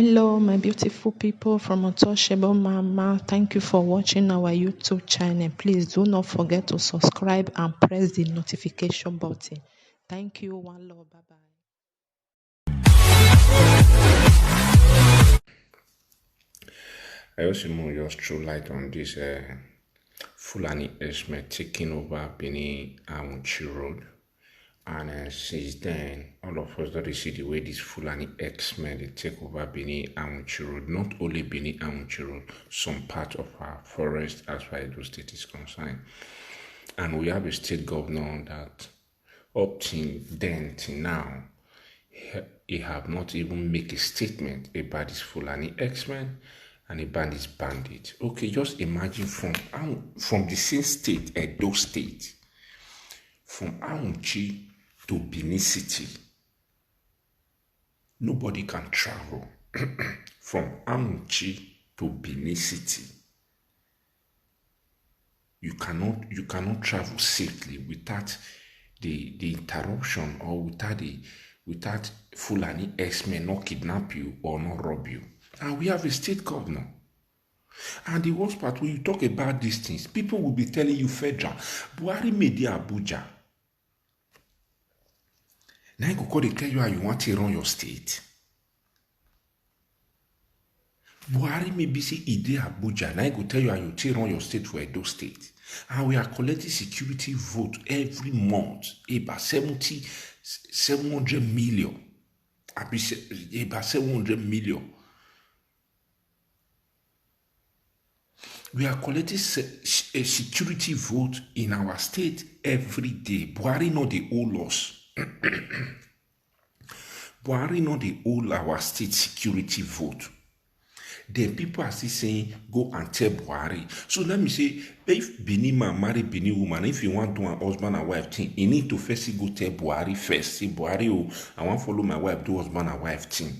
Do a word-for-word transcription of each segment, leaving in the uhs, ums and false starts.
Hello, my beautiful people from Untouchable Mama. Thank you for watching our YouTube channel. Please do not forget to subscribe and press the notification button. Thank you. One love. Bye bye. I also know just throw light on this uh, Fulani Esme taking over Benin Awuchi Road. And uh, since then, all of us don't see the way these Fulani X-Men they take over Benin Awuchi Road. Not only Benin Awuchi Road, some part of our forest as far as the state is concerned. And we have a state governor that up till then till now, he, he have not even make a statement about this Fulani X-Men and about this bandit. Okay, just imagine from Aw- from the same state, Edo State, from Awuchi to Benin City, nobody can travel from Awuchi to Benin City. You cannot you cannot travel safely without the the interruption or without the without Fulani X-Men not kidnap you or not rob you. And we have a state governor. And the worst part, when you talk about these things, people will be telling you federal. Buhari made the Abuja. Now you go call they tell you how you want to run your state. Buhari maybe say e dey Abuja, now you go tell you how you take run your state for Edo State. And we are collecting security vote every month, about seventy, seven hundred million. Abi se- about seven hundred million. We are collecting se- a security vote in our state every day. Buhari no dey owe us. Buhari no dey owe our state security vote. Then people are still saying go and tell Buhari. So let me say, if Benin man marry Benin woman, if you want to an husband and wife thing, you need to first go tell Buhari first. Say Buhari, oh, I want follow my wife do husband and wife thing.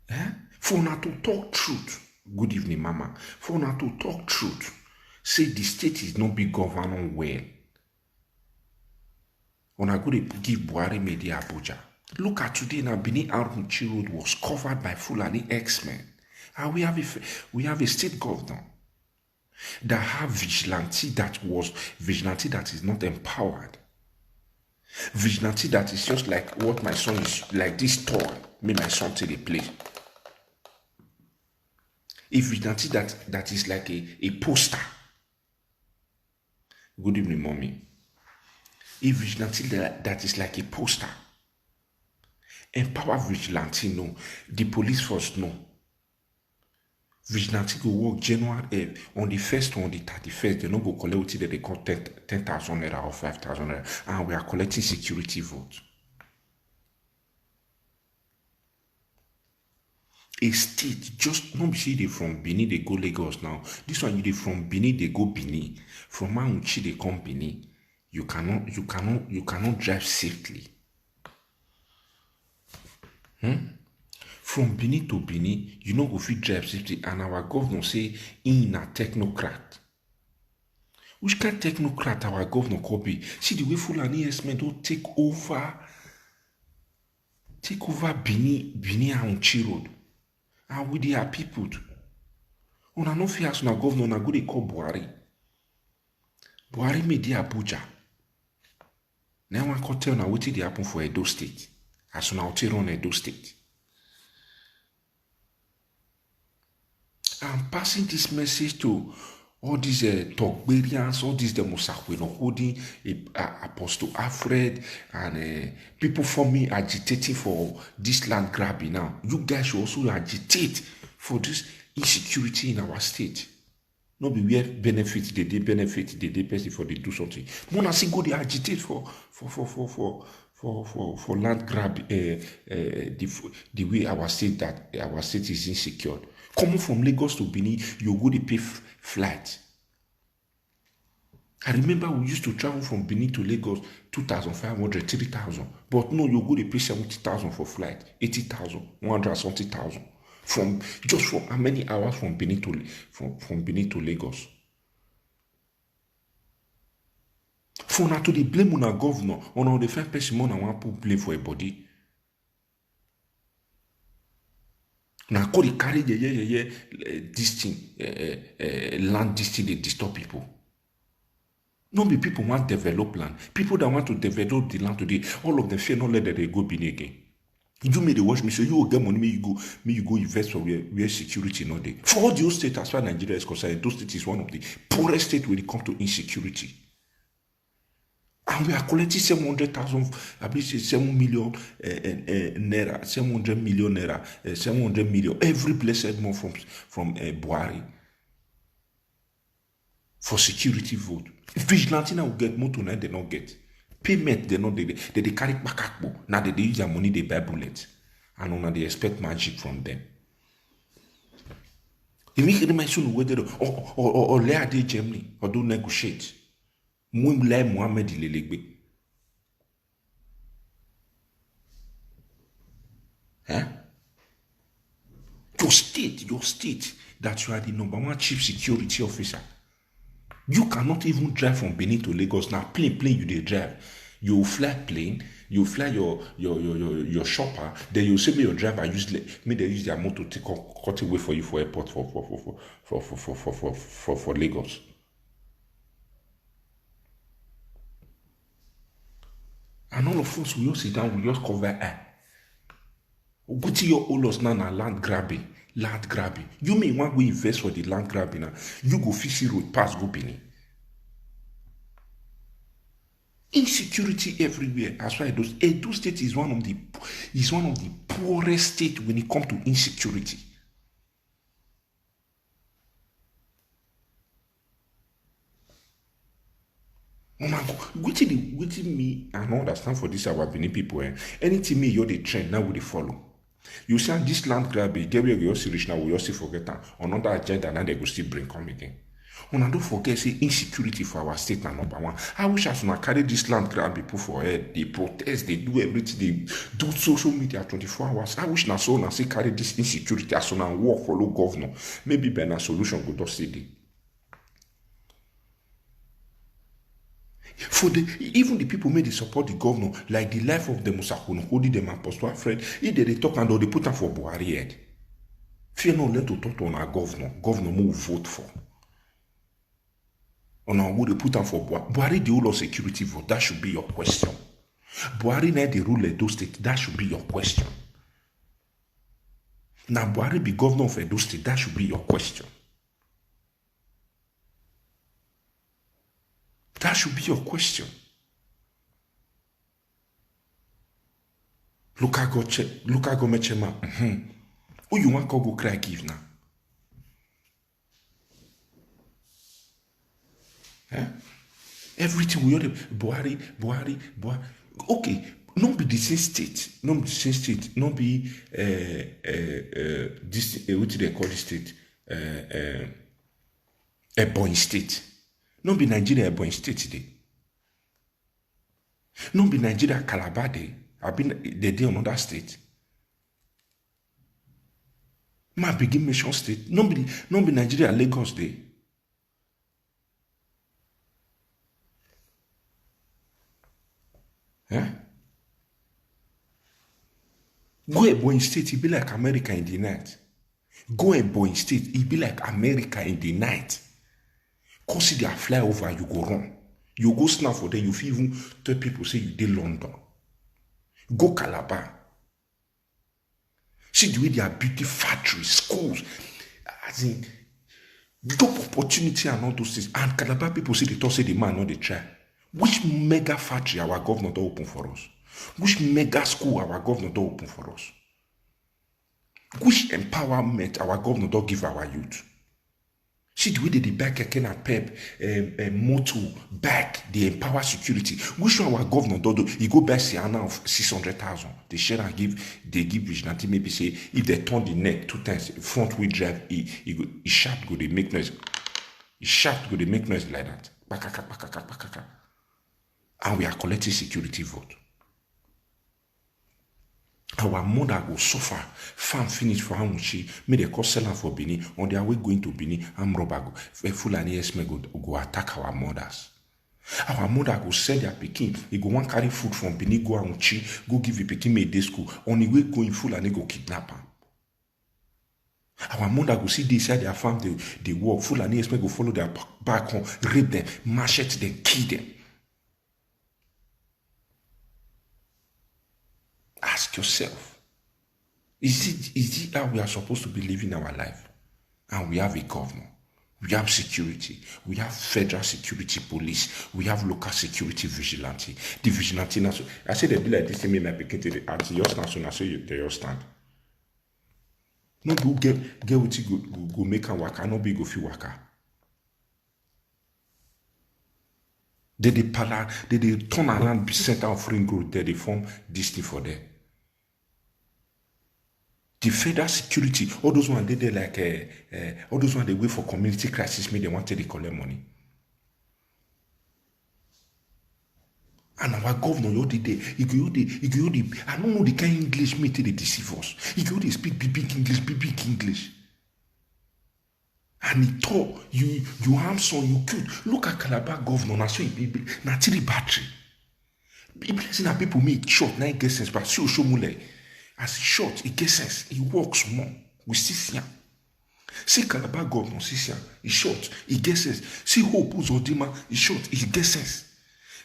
Eh? For una to talk truth. Good evening, Mama. For una to talk truth, say the state is not be governed well. Una go dey give Buhari media Abuja. Look at today now, Benin Arunchi Road was covered by Fulani X-Men. And we have a f- we have a state governor that have vigilante that was vigilante that is not empowered. Vigilante that is just like what my son is like this toy. Me, my son till they play. A vigilante that that is like a, a poster. Good evening, mommy. A vigilante that, that is like a poster. Empower vigilante, no. The police force, no. Vigilante go work January eh, on the first, on the thirty-first. They no go collect wetin dem dey call ten ten thousand naira or five thousand naira, and we are collecting security vote. A state just no be say they from Benin they go Lagos now. This one you dey from Benin they go Benin. From Mount they come Benin. You cannot, you cannot, you cannot drive safely. Hmm? From Benin to Benin, you no go fit drive safety, and our governor say he na technocrat. Which kind technocrat our governor could be? See the way Fulani herdsmen don take over, take over Benin, Benin and Uchi Road, and with their people. Una no fit ask una governor, una go dey call Buhari. Buhari media Abuja. Now I wan come tell una wetin dey happen for Edo State. As una take run Edo State. I'm passing this message to all these uh, Togberians, all these the Musakwe no holding uh, Apostle Alfred and uh, people for me agitating for this land grabbing now. You guys should also agitate for this insecurity in our state. No be where benefit they dey benefit they dey person for they do something. Mona see go they agitate for for for for for for for for land grab uh, uh, the the way our state that our state is insecure. Coming from Lagos to Benin, you go to pay f- flight. I remember we used to travel from Benin to Lagos two thousand five hundred, three thousand. But no, you go to pay seventy thousand for flight, eighty thousand, one hundred something thousand. From just for how many hours from Benin to from, from Benin to Lagos? For now to the blame on our governor, on our defense person, on our put blame for a body. Na go dey carry yeye yeye, eh, this thing, eh, eh, eh, land this thing dey disturb people. No be people want develop land. People that want to develop the land today, all of them fear not let them dey go Benin again. You may dey watch me, so you go get money, may you go, may you go invest for where, where security not there. For all the whole state, as far as Nigeria is concerned, Edo State is one of the poorest states when it comes to insecurity. And we are collecting seven hundred thousand, I believe say seven million, eh, eh, eh, naira, seven hundred million naira, eh, seven hundred million every blessed month from, from, eh, Buhari for security vote. Vigilante now get motor, now they not get. Payment, they not, they, they, they carry back. Now they, they use their money, they buy bullets. And una dey expect magic from them. They make them my soon whether or, or, or, or lay dey Germany, or do negotiate. Muim lay Mohammed Lelegbe. Eh? Your state, your state, that you are the number one chief security officer. You cannot even drive from Benin to Lagos. Now, plane, plane, you dey drive. You fly plane, you fly your, your, your, your, your shopper, then you say, "May your driver use, le-, may they use their motor to cut, cut away for you for airport for, for, for, for, for, for, for, for, for, for, for Lagos." And all of us, we all sit down, we just cover eye. Wetin your old us now na land grabbing, land grabbing. You may want to invest for the land grabbing now. You go fit see road pass go Benin. Insecurity everywhere. As far as Edo, Edo State is one of the, is one of the poorest state when it comes to insecurity. Una go, wetin dey, wetin me, I no understand for this our Benin people, eh? Anything me, you dey trend, now we dey follow. You see, this land grab, e get where we all see reach now, we all see forget am. Another agenda now they go still bring come again. Una don't forget say insecurity for our state na number one. I wish as una carry this land grab people for head, they protest, they do everything, they do social media twenty-four hours. I wish na so una say carry this insecurity as una work follow governor. Maybe by na solution go just see dey. For the, even the people may they support the governor, like the life of the Musa Kunu, Kodi, them Apostle Alfred, if they, they talk and they put am for Buhari head. Fear not let to talk to our governor. Governor move vote for. Una go dey put am for Buhari. Buhari, the whole of security vote. That should be your question. Buhari na the rule Edo State. That should be your question. Now Buhari be governor of Edo State. That should be your question. That should be your question. Local government chairman. Mm-hmm. Who you want call go cry give now? Eh? Everything we all dey Buhari, Buhari, Buhari. Okay, no be the same state, no be the same state, no be, uh, uh, uh, this, uh, what do they call the state? Uh, uh, Ebonyi State. No be Nigeria, Ebonyi State dey. No be Nigeria, Calabar dey. I been they dey another state. Ma begin mention state. No be, no be Nigeria, Lagos dey. Eh? Go Ebonyi State, e be like America in the night. Go Ebonyi State, e be like America in the night. Come see their flyover, you go run. You go stand for there, you fit even tell people say you dey London. Go Calabar. See the way they are building factories, schools, as in, job opportunity and all those things. And Calabar people say they talk say the man no dey try. Which mega factory our governor don open for us? Which mega school our governor don open for us? Which empowerment our governor don give our youth? See the way they dey buy keke napep, um, um, motor, bike, dey empower security. Which one our governor don do? He go buy Sienna of six hundred thousand. They share and give, they give vigilante. Maybe say if they turn the neck two times, front wheel drive, he, he go, he sharp go dey make noise. He sharp go dey make noise like that. Kpakaka, kpakaka, kpakaka. And we are collecting security vote. Our mother go suffer, farm finish for Awuchi, make they come sell am for Benin. On their way going to Benin, armed robber go, F-, Fulani herdsmen go, go attack our mothers. Our mother go sell their pikin, he go wan carry food from Benin go Awuchi, go give the pikin make e dey school. On the way going, Fulani go kidnap am. Our mother go see dey inside their farm, dey dey work. Fulani herdsmen go follow their back, come rape them, machete them, kill them. Ask yourself, is it is it how we are supposed to be living our life? And we have a governor, we have security, we have federal security police, we have local security vigilante. The vigilante now, so I say they be like this thing, me my pikin today. As you stand, so now so you they all stand. No do get get what you go, go, go make a waka, no be go fit waka. They dey pala, they dey turn around the center of Ring Road, they dey form this thing for them. The federal security, all those ones dey there like uh, uh, all those ones they wait for community crisis, make they want to dey collect money. And our governor, you dey there, you go dey, you go dey. I don't know the kind English me take dey deceive us. You go dey speak big big English, big big English. And he tall, you you handsome, you cute. Look at Calabar governor, na so he be, be- na three battery. He be say na people make short, na he get sense, but see Oshomule, as he short, he get sense, he works more. We still see am. See Calabar governor, see see am, he short, he get sense. See Hope Uzodinma, he short, he get sense.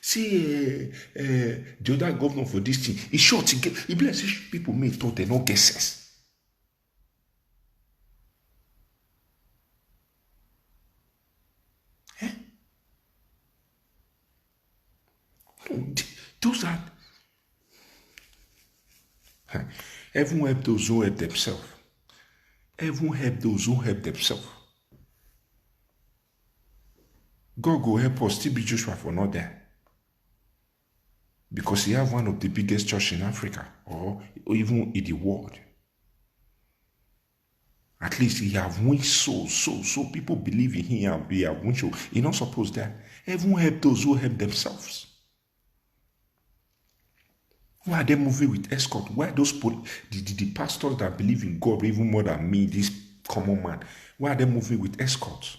See uh, uh, the other governor for this thing, he short, he get. He be like say people make thought they no get sense. Eh? No, th- those are heaven help those who help themselves. Heaven help those who help themselves. God go help us still be Joshua for not there. Because he have one of the biggest church in Africa or even in the world. At least he have win souls, so so people believe in him and he have win souls. He not supposed that. Heaven help those who help themselves. Why are they moving with escort? Why those pol- the, the, the pastors that believe in God even more than me, this common man? Why are they moving with escort?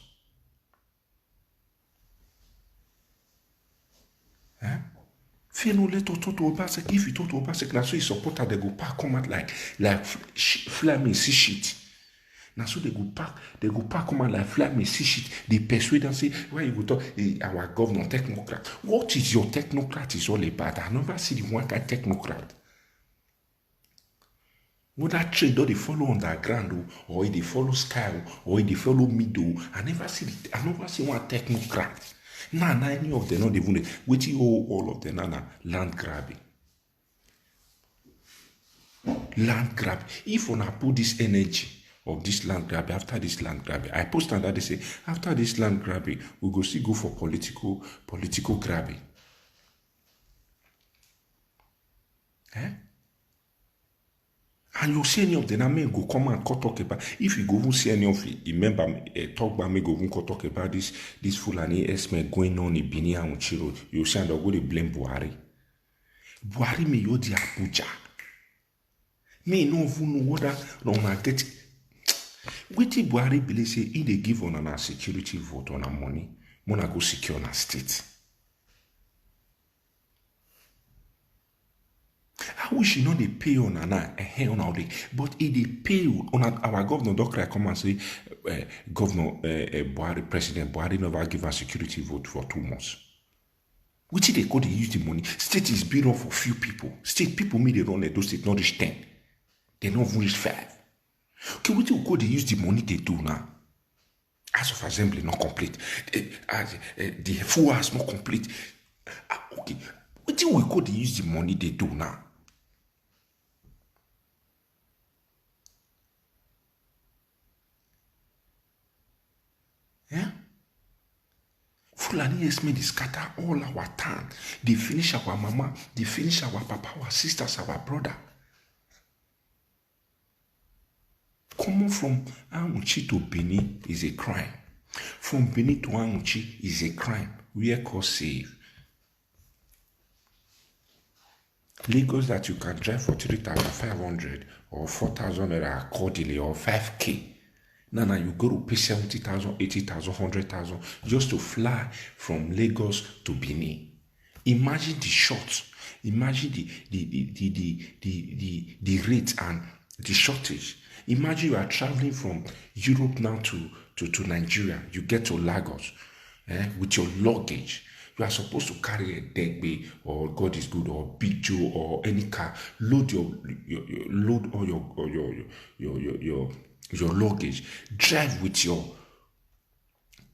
Eh? Fear no let us talk to Obaseki. If you talk to Obaseki, now so his supporter they go pack come out like like fl- sh- flaming see shit. Now so they go pack, they go pack come out like flaming see shit. They persuade and say, why you go talk? Eh, our governor technocrat. What is your technocrat is all about? I never see the one kind technocrat. Whether train don dey follow underground o, or e dey follow sky o, or e dey follow middle o, I never see the, I never see one technocrat. Now, na any of them no dey even dey. Wetin hold all of them now na land grabbing. Land grab. If una put this energy of this land grabbing, after this land grabbing, I post am that day say after this land grabbing, we go still go for political political grabbing. Eh? And you see any of them, I mean, go come and come talk about. If you go even see any of it, remember, uh, talk about me go even come talk about this this Fulani herdsmen going on in Benin and Uchi Road. You see, and they'll go dey blame Buhari. Buhari me you the Abuja. Me no even know what that no na get. Wetin Buhari believe say he dey give on a security vote on a money, mona go secure on a state. I wish you know they pay on an eh, on our day, but it they pay on our governor. Doctor, I come and say, uh, Governor uh, uh, Buhari, President Buhari never give a security vote for two months. Which they call they use the money. State is built up for few people. State people may they run Edo State not reach ten. They not even reach five. Okay, what you call they use the money they do now? House of Assembly not complete. Eh, uh, uh, the full house not complete. Uh, okay, what do we call they use the money they do now? Eh? Fulani herdsmen dey scatter all our town. They finish our mama, they finish our papa, our sisters, our brother. Coming from Auchi to Benin is a crime. From Benin to Auchi is a crime. Where cause save? Lagos that you can drive for three thousand five hundred or four thousand naira accordingly or five k. Now, now you go to pay seventy thousand, eighty thousand, hundred thousand just to fly from Lagos to Benin. Imagine the shot. Imagine the the the the the, the, the, the rate and the shortage. Imagine you are traveling from Europe now to, to, to Nigeria. You get to Lagos, eh, with your luggage. You are supposed to carry a Degbe or God is good or Big Joe or any car. Load your, your, your load all your, your, your, your, your, your, your luggage. Drive with your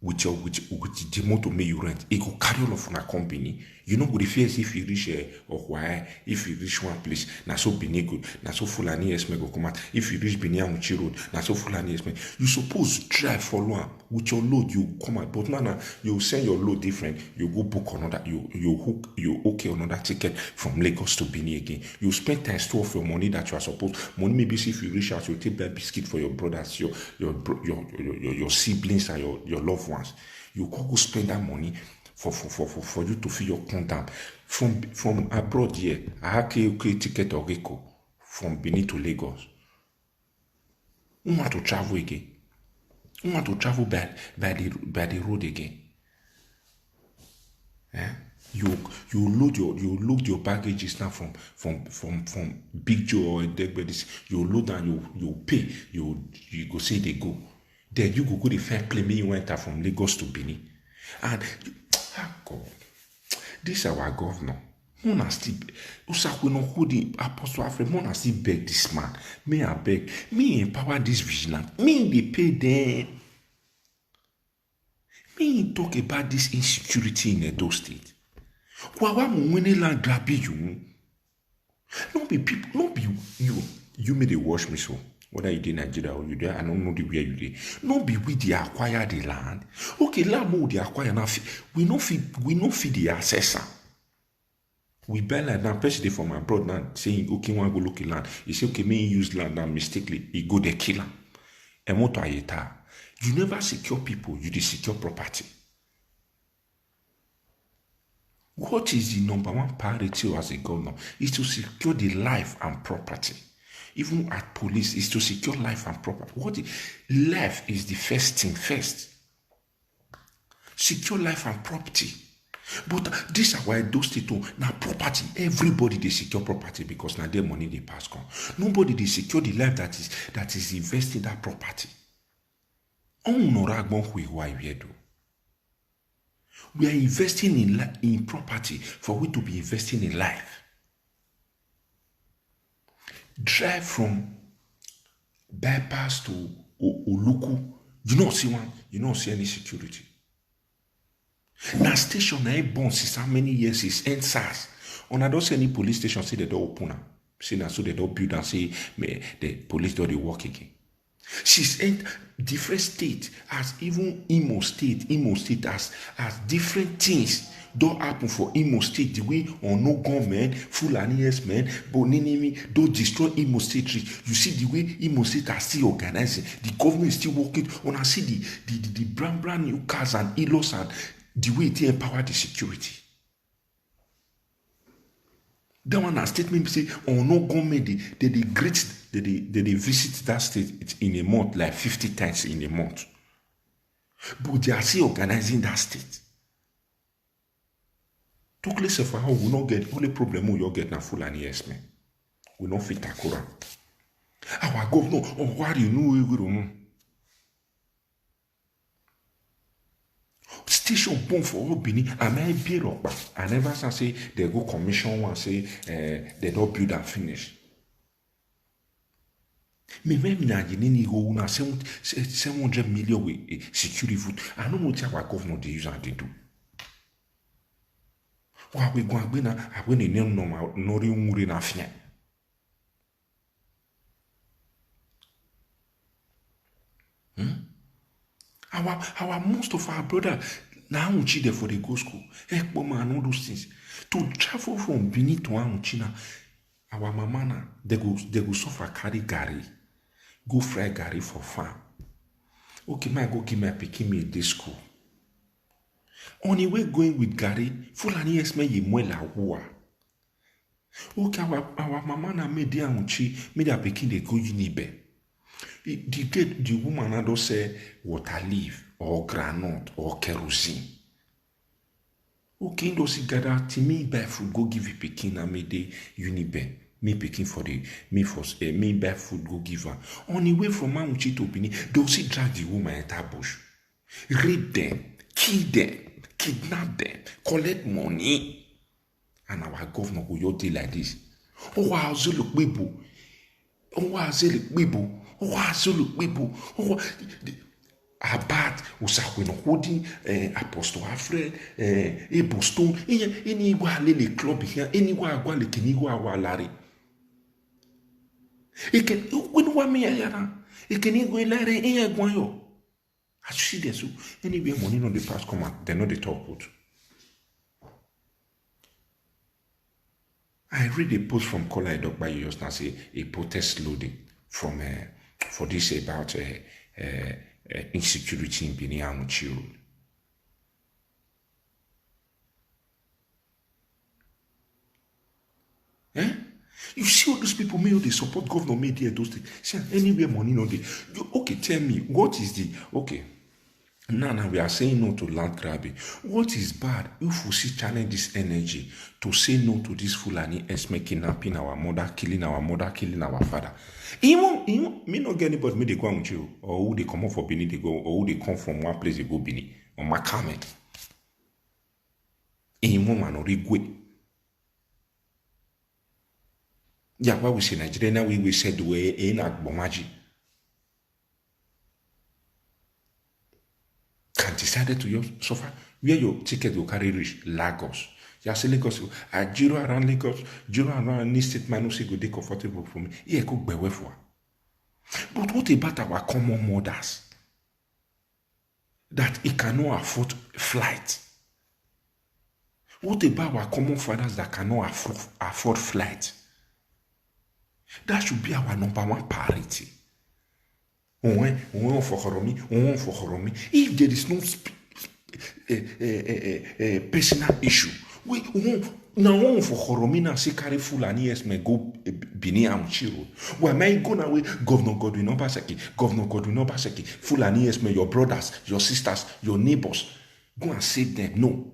with your with, with the motor may you rent, it go carry all of una company. You know, go the fear if you reach uh, or why if you reach one place, na so Benin good, na so Fulani yes go come out. If you reach Benin Amuchi Road, na so Fulani yes. You suppose drive follow am with your load, you come out. But now, now you send your load different. You go book another. You you hook you okay another ticket from Lagos to Benin again. You spend times two of your money that you are supposed money maybe see if you reach out, you take buy biscuit for your brothers, your your bro- your your, your, your siblings and your, your loved ones. You go go spend that money for for, for, for, for you to feel your condom. From from abroad here, I had K O K ticket or Rico from Benin to Lagos. Who want to travel again? Who want to travel by by the by the road again? Eh? You you load your you load your baggages now from from from from Big Joe or Degbe this. You load and you you pay. You you go say they go. Then you go go the fair play me you enter from Lagos to Benin. And ah God, this our governor. Mona still Usakwe no holding Apostle Alfred. Mona still beg this man. Me I beg. Me empower this vigilante. Me they pay them. Me talk about this insecurity in Edo State. Wawa mumwene land grab you. No be people, no be you. You may they watch me so. Whether you dey Nigeria or you there, I don't know the where you dey. No be we dey acquire the land. Okay, land more dey acquire now. We no fit we no fit the assessor. We buy land now, person dey from abroad now saying okay, one go look land. He say okay, may use land now mistakenly. He go there kill am. Emoto ayeta. You never secure people, you dey secure property. What is the number one priority as a governor is to secure the life and property. Even at police, is to secure life and property. What the, life is the first thing first. Secure life and property. But this is why those people now property. Everybody they secure property because now their money they pass come. Nobody they secure the life that is that is investing that property. Onno ragbon hui why we do. We are investing in li- in property for we to be investing in life. Drive from bypass to Oluku. You don't see one. You don't see any security. Now station na born since how many years is N SARS. On I don't see any police station say they don't open am. Say na so they don't build and say me, the police don't dey work again. She's in different state as even Imo State, Imo State as as different things don't happen for Imo State. The way on no gunmen, Fulani S men, Boninimi don't destroy Imo State. You see the way Imo State are still organizing. The government is still working. When I see the the the, the brand brand new cars and ilos and the way they empower the security. That one na statement say on no gunmen they they dey greet they dey they dey visit that state in a month like fifty times in a month. But they are still organizing that state. Took less of how we not get only problem we all get na Fulani yes man. We not fit Takura. Our governor on why you know we will station born for all Benin. Am I beer up? I never say they go commission one say uh, they don't build and finish. Me me me na yini ni go na seven seven hundred million we eh, security food. I don't know what our governor they use and they do. Wa we go and na I when they name no ma no ri unri na fia. Hmm? Our our most of our brother na Auchi there for the go school. Ekpoma and all those things. To travel from Benin to Auchi na our mama na they go they go suffer carry garri, go fry garri for farm. Okay, my go give my pikin me this school. On the way going with garri, Fulani yes me ye mwela wua. Okay, our, our mama na me dey Auchi, me dey pikin dey go Unibe. The get the woman na don sell water leaf or groundnut or kerosene. Okay, he don see gather till me buy food go give the pikin na me dey Unibe. Me pikin for the, me for, eh, me buy food go give am. On the way from Mount Chito Benin, they will still drag the woman enter bush. Rape them, kill them, kidnap them, collect money. And our governor go just dey like this. Owa azolo kpebo. Owa azele kpebo. Owa azolo kpebo. Owa Abat, Usakwe no holding, eh, Apostle Alfred, eh, Ebo Stone, any, any wa lele club here, any wa gwa le kini wa wa lare. Eke, when wa me ayara, eke ni go lare, eh, gwa yo. As you see there, so anywhere money no dey pass come out, they no dey talk good. I read a post from Kola Edokpa just now say a protest loading from, uh, for this about, uh, uh, uh, insecurity in Benin Amuchi Road. Eh? You see all those people, may they support governor, may they those things. See, anywhere money no dey. You, okay, tell me, what is the, okay, now, now we are saying no to land grabbing. What is bad if we see challenge this energy to say no to this Fulani esme kidnapping our mother, killing our mother, killing our father? Even, even me no get anybody, me they go with you, or who they come up for Benin, they go, or who they come from one place, they go Benin, or my comment. Even man or regwe. Yeah, why we say Nigeria now, we, we said we in Agbomaji. Can decided to your suffer where your ticket will carry reach Lagos. You say Lagos, I zero around Lagos, zero around any state man who say go dey comfortable for me. Yeah, could be well for. But what about our common mothers that he cannot afford flight? What about our common fathers that cannot afford, afford flight? That should be our number one priority. Onwe, onwe ofokoromi, onwe ofokoromi. If there is no sp-, eh, eh, eh, eh, eh, personal issue, we, we, na one ofokoromi na say carry Fulani esme go, eh, Benin Amuchi Road. Why may go na way Governor Godwin Obaseki, Governor Godwin Obaseki, Fulani esme, your brothers, your sisters, your neighbors, go and save them. No.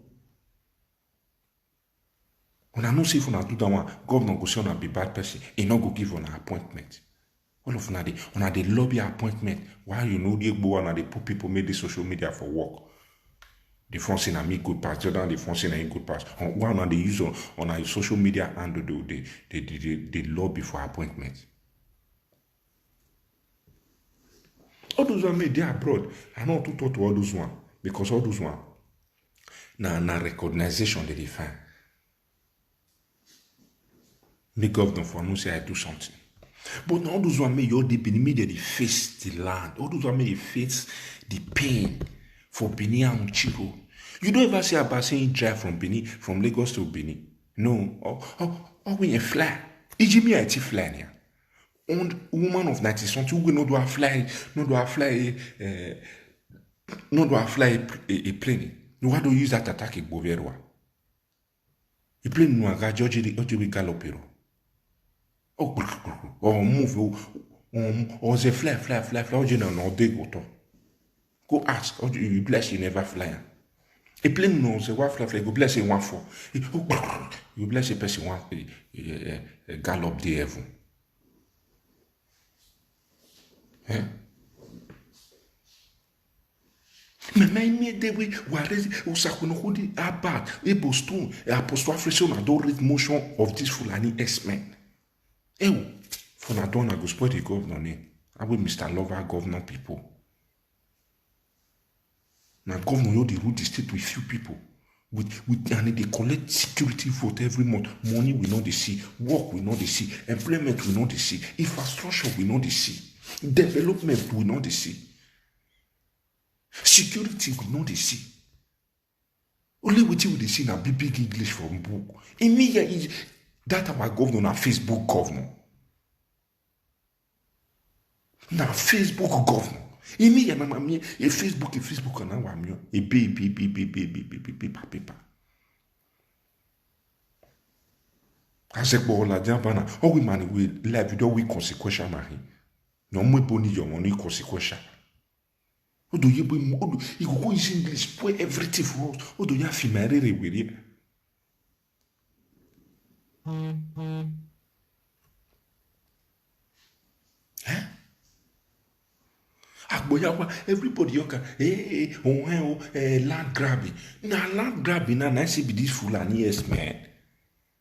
Una know say if una do that one, governor go say una be bad person. He no go give una appointment. All of una dey, una dey lobby appointment. Why you know the Igbo una dey put people make the social media for work? The phone say na me good pass, the other one the phone say na him good pass. On why una dey use on, on our social media handle dey, dey, dey, dey, dey, dey lobby for appointment? All those one may dey abroad. I no too talk to all those one because all those one na, na recognition they dey find. Make governor for know say I do something. But na all those one may your dey Benin, make they dey face the land. All those one may dey face the pain for Benin and Chiro. You don't ever see about saying drive from Benin, from Lagos to Benin. No, or, or, or we a fly. Ijimi I fly near. And woman of ninety something, we no do a fly, no do a fly, uh, no do a fly a, a, a plane. No, why do you use that attack a Boverwa? A plane no aga George the Oji we gallop hero. Oh, oh, move, oh, um, or say fly, fly, fly, fly, Oji no, no, they go to. Go ask, Oji, you bless, you never fly. A plane no, say one fly, fly, go bless a one four. Eh, oh, you bless a person one, eh, eh, eh, eh, gallop the heaven. Eh? Mama imi de we ware usakuno hudi abad ebo stone apostle afreso na don read motion of this Fulani X-Men. Ewo, for na don na go spoil the governor name. Awe Mister Lover governor people. Na governor yo dey rule the state with few people. With, with, and they collect security vote every month. Money we no dey see, work we no dey see, employment we no dey see, infrastructure we no dey see, development we no dey see, security we no dey see. Only wetin we dey see na big big English for book. In me here, that our governor na Facebook governor. Na Facebook governor. Imi ya na mami, e Facebook, e Facebook na wa mi. E be, be, be, be, be, be, be, be, paper, paper. As a bola jambana, oh we man we live, you don't we consequential man. No more boni your money consequential. Odo ye boy, odo, you go go use English, spoil everything for us. Odo ya fi marry re were. Agboyawa, everybody you can, hey, hey, oh, hey, oh, eh, land grabbing. Na land grabbing na na say be this Fulani herdsmen.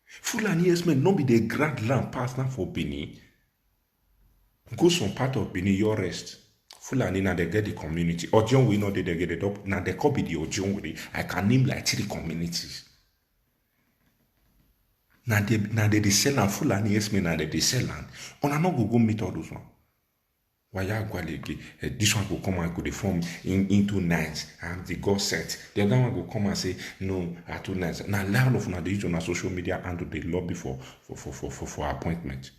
Fulani herdsmen no be dey grab land pass na for Benin. Go some part of Benin, you rest. Fulani na dey get the community. Ojonwere no dey dey get it up. Na dey call be the Ojonwere. I can name like three communities. Na dey na dey dey sell am. Fulani herdsmen na dey dey sell am. Una no go go meet all those one. Waya Agwalege, eh, this one go come and go dey form in, into nines and the God set. The other one go come and say, no, are two nines. Na lie all of una dey use una social media handle dey lobby for for for for for, for appointment.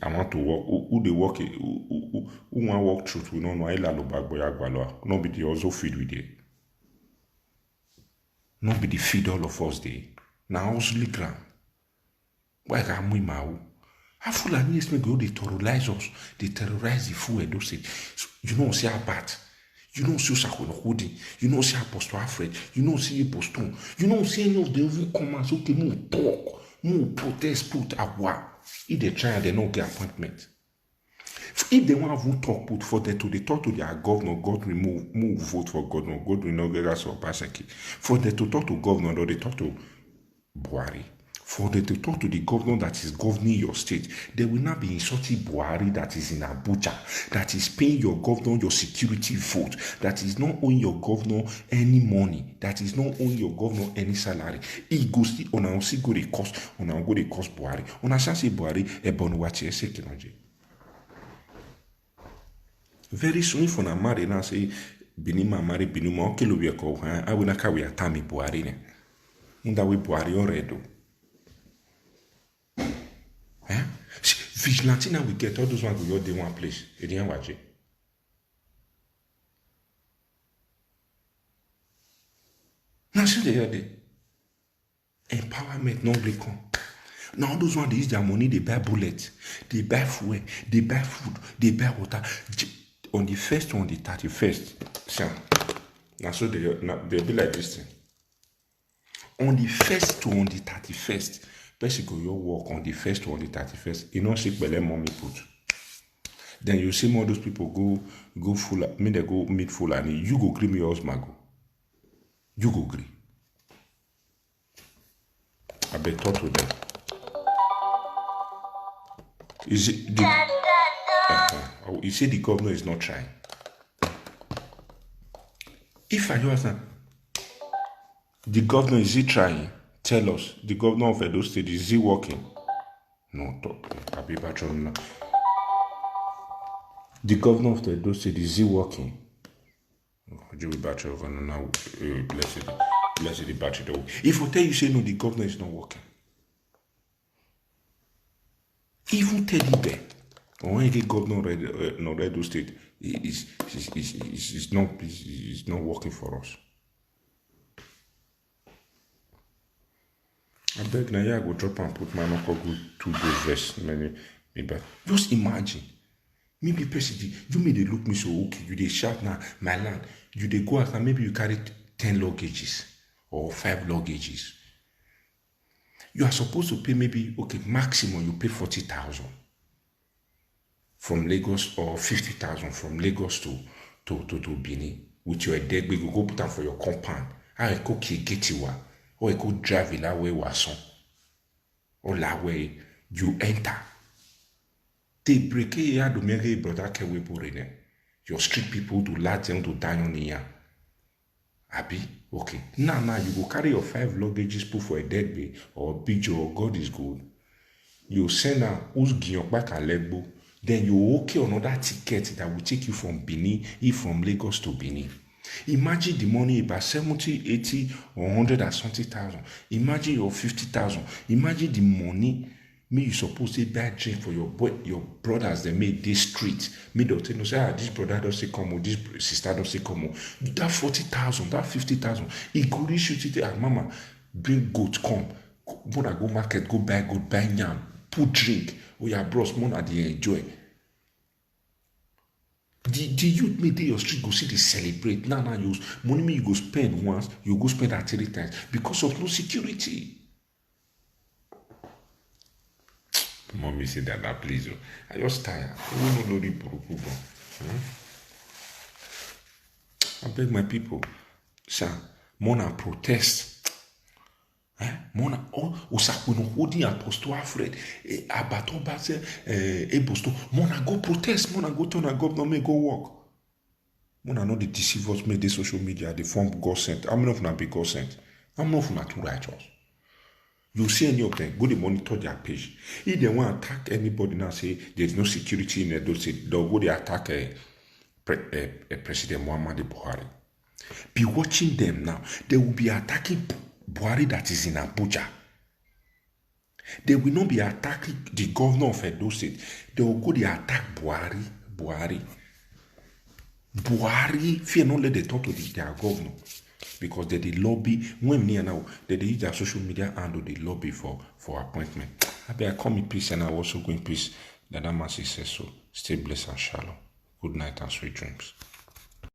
I want to work. Who, who dey work? Who, who, who, who wan work truth? We no know. Ila lo bagbo ya gbalo. No be the also feed we dey. No be the feed all of us dey. Na hustling ground. Why ka mú ìmàwó? How Fulani is make go dey terrorize us, dey terrorize the full Edo State. So, you know, see Abat, you know, see Osakweno Holding, you know, see Apostle Alfred, you know, see Apostle, you know, see any of them who come and say, okay, move talk, move protest, put awa. If they try, they no get appointment. If they want to talk, put for them to they talk to their governor, God remove, move vote for governor, God remove Obaseki. For them to talk to governor, or they talk to Buhari. For them to talk to the governor that is governing your state, they will not be insulting Buhari that is in Abuja, that is paying your governor your security vote, that is not owing your governor any money, that is not owing your governor any salary. He go see on our see go the cost, on our go the cost Buhari. On a say Buhari, Ebon Wachi, Ese Kinoje. Very soon, if una marry now, say, Benin man marry Benin man, okay, lo we call, huh? I will not carry a Tami Buhari ne. Unda we Buhari already do. Eh? See, vigilante now we get all those ones go your day one place. They didn't watch it. Now, see the other day. Empowerment no gree come. Na all those ones dey use their money dey buy bullet, dey buy fuel, dey buy food, dey buy water. J- on the first to on the thirty-first, see am. Na so they na, they be like this thing. On the first to on the thirty-first, person go your work on the first to on the thirty-first. You know, see Bele mommy put. Then you see all those people go go full. Me they go meet Fulani. You go gree me your husband go. You go gree. I beg talk to them. Is it the, uh-huh. Oh, you say the governor is not trying. If I do ask now, the governor, is he trying? Tell us. The governor of Edo State, is he working? No talk. Abi Bachor now. The governor of the Edo State, is he working? Ojú ìbá tí ọ̀gá náà wò, eh, blessed, blessed ìbá tí dọ̀wọ́. If I tell you say no, the governor is not working. Even Teddy Bear, or any governor of Red, uh, no, Edo State, is is is is is not is, is not working for us. I beg now, yeah, I go drop and put my knuckle go to the verse. Many, maybe just imagine. Maybe person dey, you may dey look me so, okay, you dey shout now, my land. You dey go out now, maybe you carry ten luggages or five luggages. You are supposed to pay maybe, okay, maximum you pay forty thousand from Lagos or fifty thousand from Lagos to to to to Benin with your Edegbe, you go put am for your compound. How e go kill get you, or e go drive it that way was son. Or that way you enter. They break a yard to make a brother can we put in there. Your street people to let them to die on the yard. Abi? Okay. Now, now you go carry your five luggages put for Edegbe or Bijo or God is good. You send am who's Giyokpa Kalegbo. Then you okay another ticket that will take you from Benin, if from Lagos to Benin. Imagine the money about seventy, eighty, or hundred and something thousand. Imagine your fifty thousand. Imagine the money me you suppose say buy drink for your boy, your brothers dem make dey street. Me don tell you say, ah, this brother don say come o, this br- sister don say come o. That forty thousand, that fifty thousand, e go reach you till ah, mama, bring goat come. Go- Una go market, go buy goat, buy yam, put drink. Oya bros, mona dey enjoy. The the youth may dey your street go see dey celebrate. Now now you money me you go spend once, you go spend at three times because of no security. Mommy say that that please oh. I just tired. Who no lori buruku gan. I beg my people, sir, more na protest. Eh? More na, oh, Osakwe no holding Apostle Alfred, eh, Abato Baze, eh, Ebosto. More na go protest, more na go turn a governor, may go work. More na no dey deceive us, may dey social media, dey form God sent. How many of una be God sent? How many of una too righteous? You see any of them, go dey monitor their page. If they want attack anybody now, say there's no security in Edo State, they'll go dey attack, eh, Pre- eh, eh, President Muhammadu Buhari. Be watching them now. They will be attacking Buhari that is in Abuja. They will not be attacking the governor of Edo State. They will go dey attack Buhari. Buhari. Buhari, fear not let them talk to the, their governor. Because they dey lobby, when near now, they dey use their social media handle dey lobby for, for appointment. I be I come in peace and I also go in peace. That that man say so. Stay blessed and shalom. Good night and sweet dreams.